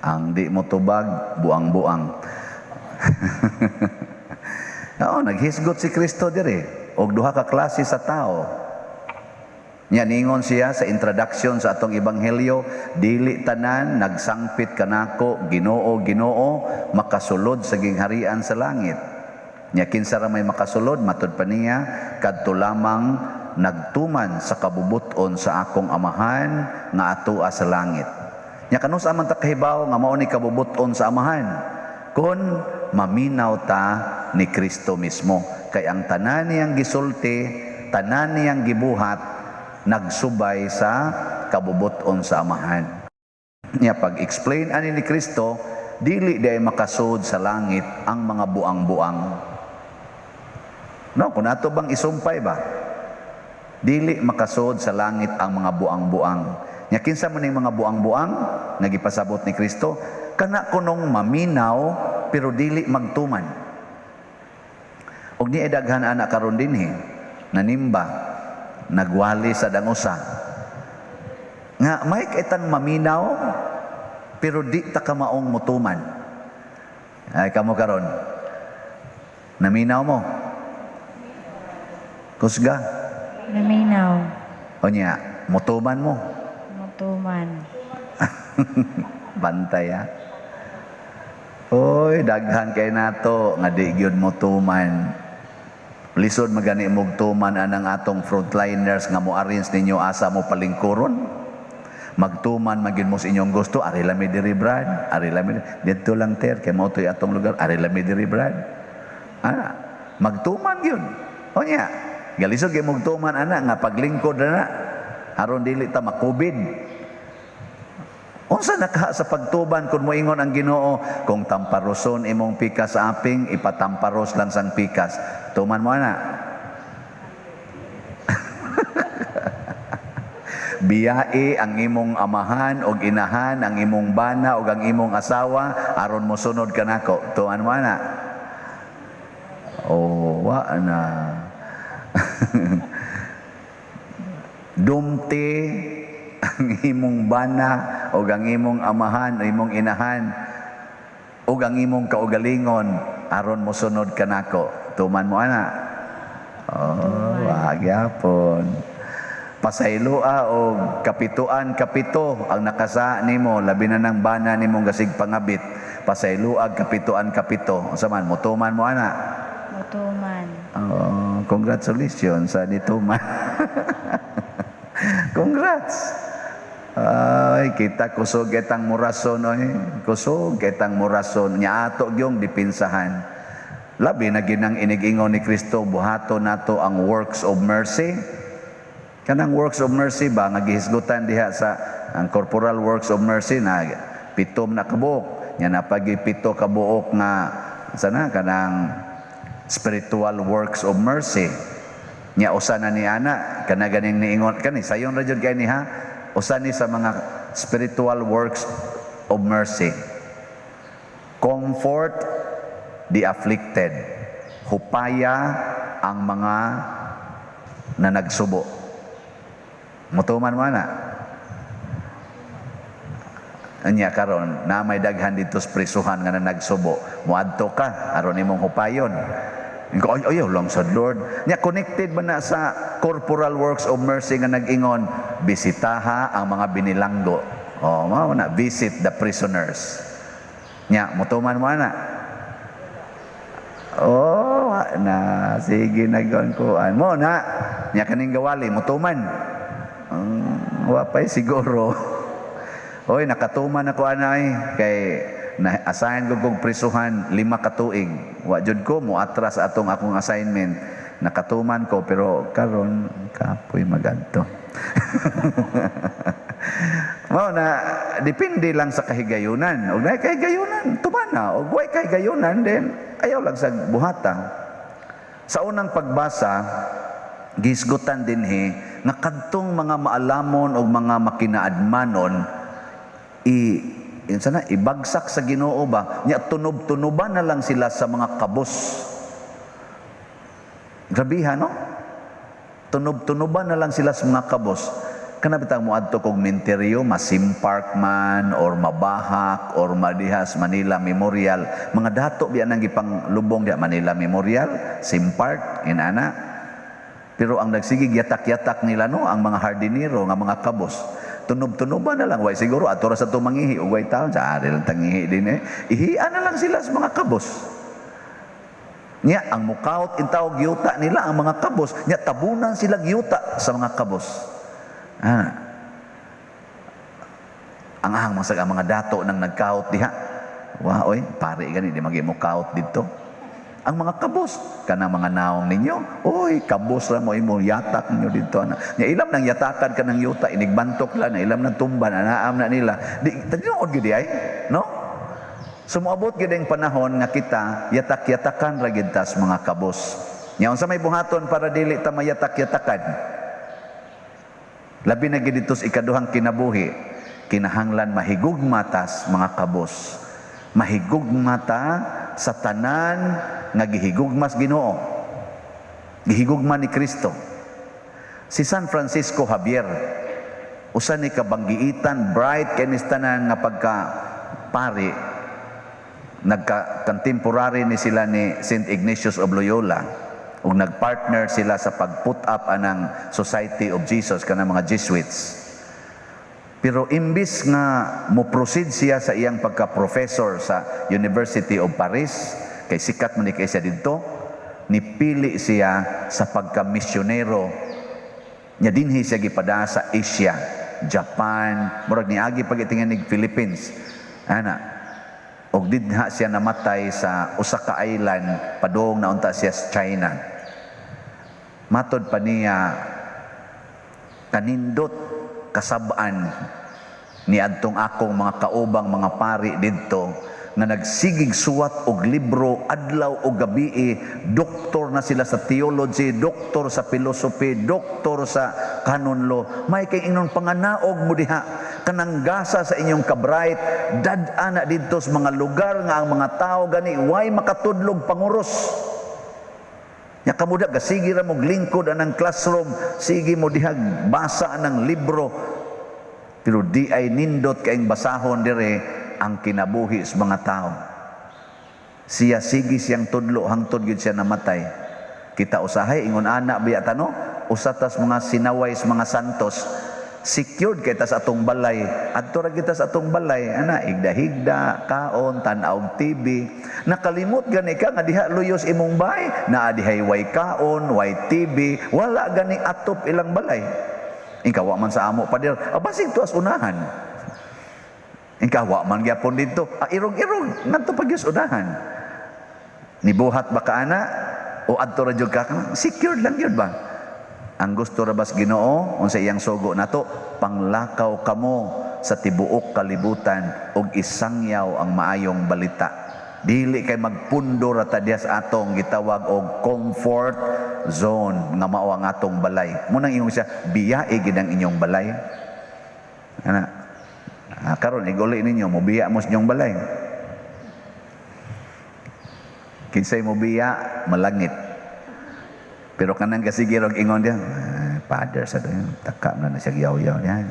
Ang di mo tubag, buang-buang. Oo, naghisgot si Kristo dire og duha ka klase sa tao. Nya ningon siya sa introduction sa atong ebanghelyo, dili tanan nagsangpit kanako, "Ginoo, Ginoo," makasulod sa gingharian sa langit. Nya kinsa ra may makasulod? Matud pa niya, kadto lamang nagtuman sa kabubut-on sa akong Amahan nga atoa sa langit. Nya kanus-a man ta kahibaw nga mao ni kabubut-on sa Amahan? Kon maminaw ta ni Kristo mismo, kay ang tanan niyang gisulti, tanan niyang gibuhat, nagsubay sa kabubut-on sa Amahan. Nya pag-explain ani ni Kristo, dili diay makasud sa langit ang mga buang-buang. No, kung ato bang isumpay ba? Dili makasud sa langit ang mga buang-buang. Nya kinsa man ning mga buang-buang nga gipasabot ni Kristo? Kana kunong maminaw pero dili magtuman. Og ni daghan ana karon dinhi, nanimba, nagwali sa dangusa. Nga may kitang maminaw pero di ta kamaong mutuman. Ay, kamo karon. Naminaw mo? Kusga. Naminaw. O nya, mutuman mo? Mutuman. Bantay ha. Oy, daghan kay nato nga di gyud motuman. Lisod magani mugtuman anang atong frontliners nga mo arrange ninyo asa mo palingkuron. Magtuman magyud mo sa inyong gusto, "Ari lami diri, Brad, ari lami didto lang ter kay mao to'y atong lugar, ari lami diri, Brad." Ah, magtuman gyud. O nya, galisod kay mugtuman ana nga paglingkod na aron dili ta makubid. Unsa na ka sa pagtuban kung moingon ang Ginoo, "Kung tamparoson imong pikas sa aping, ipatamparos lang sang pikas"? Tuman mo ana? Biyai ang imong amahan og inahan, ang imong bana og ang imong asawa aron mosunod kanako. Tuman mo ana? Oh, wa na. Dumti ang imong bana o ang imong amahan o imong inahan o ang imong kaugalingon aron mosunod kanako. Tuman mo ana? Oh, wa gyapon. Pasayloa og kapituan kapito ang nakasa nimo, labi na ng bana nimong gasig pangabit. Pasayloa kapituan kapito. Unsa man, motuman mo ana? Mutuman. Oh, congratulations sa nituman. Congrats. Ay, kita kusog itang murason oy. Kusog itang murason. Nya ato gyung dipinsahan. Labi na ginang inigingon ni Kristo, buhato nato ang works of mercy. Kanang works of mercy ba nga gihisgutan diha sa ang corporal works of mercy na 7 na kabuok. Nya napagi 7 ka buok nga sana kanang spiritual works of mercy. Nya usa na ni ana kana ganing niingon kani sayon ra jud kay ni ha, usa ni sa mga spiritual works of mercy. Comfort the afflicted. Hupaya ang mga na nagsubo. Mutuman mo ana? Anya karon na may daghan dito sa prisuhan nga nagsubo. Muadto ka aron imong hupayon. Ingo, "Ay, ayaw lang sa Lord." Nya connected ba na sa corporal works of mercy nga nag-ingon, bisitaha ang mga binilanggo? Oh, mao na, visit the prisoners. Nya mutuman mo ana? Oh, na sige nagon kuan mo na. Nya kaning gawali mutuman? Wa pa'y siguro. Oy, nakatuman ako anay kay na-assign ko kog prisuhan 5 ka tuig. Wa jud ko mo atras atong akong assignment. Nakatuman ko pero karon kapoy magadto. Mao na, depende lang sa kahigayunan. Og naay kahigayunan, tuman na. Og way kahigayunan, then ayaw lang sa buhata. Sa unang pagbasa, gisgutan dinhi nga kadtong mga maalamon og mga makinaadmanon i sana ibagsak sa Ginoo ba, nya tunob-tunoban na lang sila sa mga kabos. Grabiha, no? Tunob-tunoban na lang sila sa mga kabos. Kana bitang moadto kog menteryo, ma-Sim Park man or mabahak or madihas Manila Memorial. Mga dato biya nang gipang lubong diha, Manila Memorial, Sim Park, inana. Pero ang nagsigig yatak-yatak nila, no, ang mga hardinero nga mga kabos. Tunob-tunoban na lang, way siguro ato ra sa tumangihi ug way taon sa ari lang tangihi din eh. Ihian na lang sila sa mga kabos. Nya ang mukaot intaw yuta nila ang mga kabos, nya tabunan sila yuta sa mga kabos. Ah. Ang ahang masag ang mga dato nang nagkaot diha. Wa oy, pare gani di magi mo kaot didto. Ang mga kabos kana mga naong ninyo, oy, kabos ra mo imo yatak ninyo didto ana. Nya ilam nang yatakan kanang yuta, inigbantok lang na ilam nang tumban anaam na nila. Di tinuod gid ay, no? Sumuabot gid ang panahon nga kita yatak-yatakan ra gid tas mga kabos. Nya unsa may buhaton para dili ta mayatak-yatakan? Labi na gid dito sa ikaduhang kinabuhi, kinahanglan mahigugma tas mga kabos. Mahigugma ta sa tanan nga gihigugmas Ginoo. Gihigugma ni Kristo. Si San Francisco Javier, usa ni kabanggiitan, bright kay ni tanan nga pagka pari, nagka contemporary ni sila ni Saint Ignatius of Loyola ug nagpartner sila sa pag-put up anang Society of Jesus, kanang mga Jesuits. Pero imbis nga mo proceed siya sa iyang pagka-professor sa University of Paris, kay sikat man ni kay siya didto, nipili siya sa pagka-misyonero. Nya dinhi siya gipada sa Asia, Japan, murag niagi pag itingan nig Philippines. Ana, og didha siya namatay sa usa ka island, padung na unta siya sa China. Matod pa niya, kanindot kasab-an ni adtong akong mga kaubang mga pari didto nga nagsigig suwat og libro adlaw o gabii, doktor na sila sa theology, doktor sa philosophy, doktor sa canon law. May kay inyong panganaog mo diha, kanang gasa sa inyong kabright, dad-ana didto sa mga lugar nga ang mga tao gani way makatudlog panguros. Nya kamuda gasigi ra mo lingkod anang classroom, sige mo dihag basa anang libro, pero di ay nindot kaing basahon dire ang kinabuhi sa mga tao. Siya sige siyang tudlo hangtod gyud siya namatay. Kita usahay ingon ana biya tano, usa tas mga sinaway sa mga santos, secured kay tas atong balay. Adto ra kita sa atong balay, ana higda-higda, kaon, tan-aw TV. Nakalimot gani ka nga diha luyos imong bay, naa dihay way kaon, way TV, wala gani atop ilang balay. Ikaw wa man sa amo pader, basig tuas unahan. Ikaw wa man gyapon didto, irog-irog ngadto pa gyud unahan. Nibuhat ba ka ana o adto ra jud ka? Secured lang gyud ba? Ang gusto ra bas Ginoo unsa iyang sugo nato, panglakaw kamo sa tibuok kalibutan ug isangyaw ang maayong balita. Dili kay magpundo ra ta diha sa atong gitawag og comfort zone nga mao ang atong balay. Munang ingon siya, biyae gid ang inyong balay. Ana. Karon iguli ninyo, mobiya mo sa inyong balay. Kinsay mobiya, malangit. Pero kanang kasige rog ingon diya, father sa doon, taka na na siya yaw-yaw diya.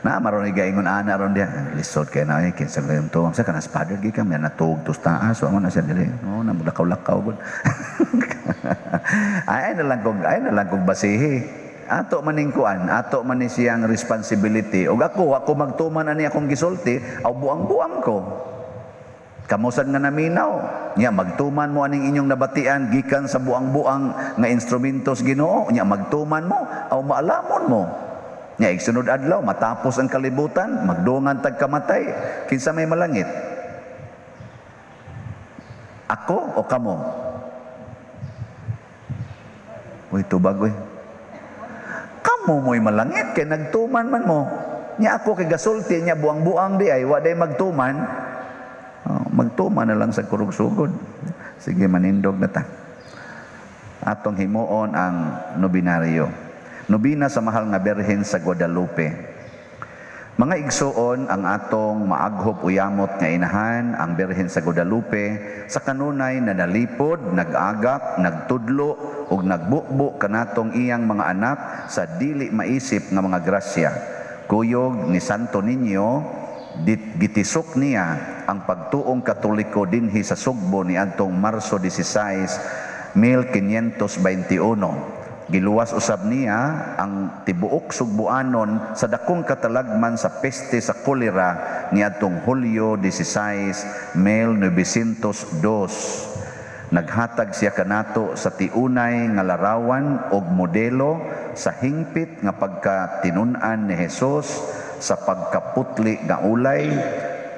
Na maron iga ingon ana ron diya, lisod kay na eh, kinsa gayong tuwang sa kanas father gi ka may natuog tos taas, wa man na siya dili. No, na lakaw-lakaw gud. Ay na lang kog basihi. Ato maning kuan, ato man ni siyang responsibility. Og ako, ako magtuman ani akong gisulti, aw buang-buang ko. Kamusan nga naminaw, nya magtuman mo aning inyong nabatian gikan sa buang-buang nga instrumentos Ginoo, nya magtuman mo aw maalamon mo. Nya igsunod adlaw matapos ang kalibutan, magdungan tag kamatay, kinsa may malangit? Ako o kamo? Uy, tubag uy. Kamo mo'y malangit kay nagtuman man mo. Nya ako kay gasulti nya buang-buang di ay wa day magtuman. Oh, magtuman na lang sa kurug-sugod. Sige, manindog na ta. Atong himuon ang nobinaryo. Nobina sa Mahal nga Birhen sa Guadalupe. Mga igsuon, ang atong maaghop uyamot nga inahan, ang Birhen sa Guadalupe, sa kanunay na nalipod, nag-agak, nagtudlo ug nagbubo kanatong iyang mga anak sa dili maisip nga mga grasya. Kuyog ni Santo Niño, gitisok niya ang pagtuong Katoliko dinhi sa Sugbo niadtong Marso 16, 1521. Giluwas usab niya ang tibuok Sugbuanon sa dakong katalagman sa peste sa kolera niadtong Hulyo 16, 1902. Naghatag siya kanato sa tiunay nga larawan og modelo sa hingpit nga pagkatinun-an ni Jesus, sa pagkaputli nga ulay,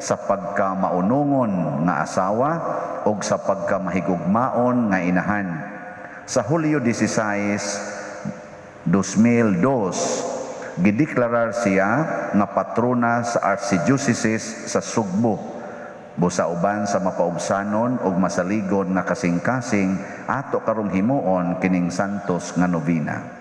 sa pagkamaunungon nga asawa ug sa pagkamahigugmaon nga inahan. Sa Hulyo 16, 2002, gideklarar siya nga patrona sa Archdiocese sa Sugbo. Busa uban sa mapaubsanon ug masaligon nga kasing-kasing, ato karong himuon kining santos nga novena.